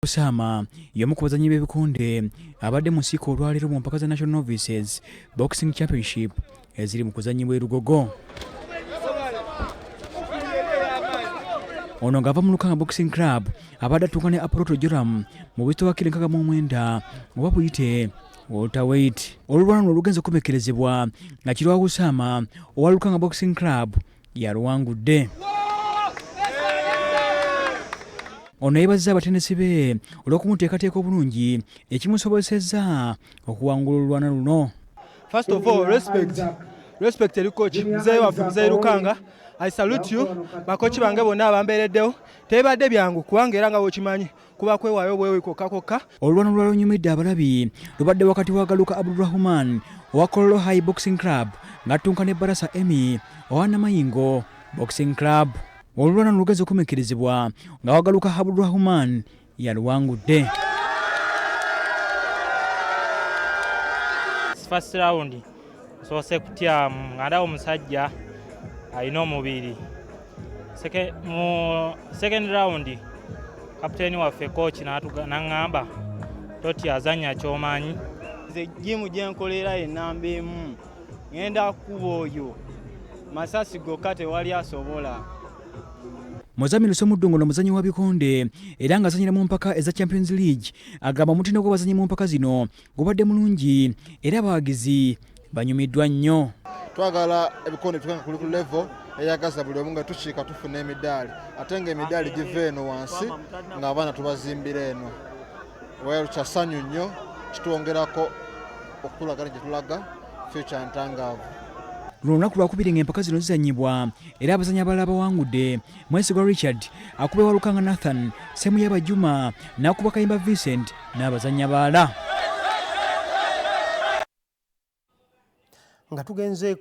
Osama y'omu ku bazannyi b'ebikonde abadde mu nsiike olwaleero mu mpaka za National Novices Boxing Championship eziri mu kuzannyibwa e Lugogo. Ono ng'ava mu Lukanga Boxing Club abadde attuuka ne Apollo Joram mu buzito bwa kiro 69 oba buyite welterweight. Olulwana luno olugenze okukomekkerezebwa nga Kirwa Usama owa Lukanga Boxing Club yaluwangudde. Ono yeebazizza abatendesi be olw'okumuteekateeka obulungi ekimusobozesezza okuwangula olulwana luno. First of all, respect. Respect eri coach muzeeyi waffe muzeeyi Lukanga. I salute you. Bakochi bange bonna abambeereddewo. Tebibadde byangu kubanga era nga bw'okimanyi kuba kwewaayo bwewi kwokka kwokka. Olulwana olulala olunyumidde abalabi lubadde wakati wa Galuka Abdulrahman owa Kololo High Boxing Club ng'attunka ne Barasa Emmy owa Namayingo Boxing Club. Olulwana luno lugenze okukomekkerezebwa nga Wagaluka Abdulrahman yaluwangudde. First round nsoose kutyamu nga ndaba omusajja alina omubiri. Mu second round kapiteeni waffe coach n'aŋŋamba totya azannya ky'omanyi. Nze gym gye nkolera ennamba emu ŋŋenda kukuba oyo masasi gokka tewali asobola. Muzamiru Ssemuddu ng'ono muzannyi wa bikonde era ng'azannyira mu mpaka eza Champions League agamba omutindo gw'abazannyi mu mpaka zino gubadde mulungi era abawagizi banyumiddwa nnyo. Twagala ebikonde bituuke nga kuli ku level eyagaza buli omu nga tukiika tufuna emidaali ate ng'emidaali giva eno wansi ng'abaana tubazimbira eno. Well, kya ssanyu nnyo kitwongerako okutulaga ne gye tulaga future ntangaavu. Luno olunaku lwakubiri ng'empaka zino zizannyibwa era abazannyi abalala abawangudde Mwesigwa Richard akuba Walukanga Nathan, Ssemuyaba Juma n'akuba Kayimba Vincent n'abazannyi abalala. Nga tugenze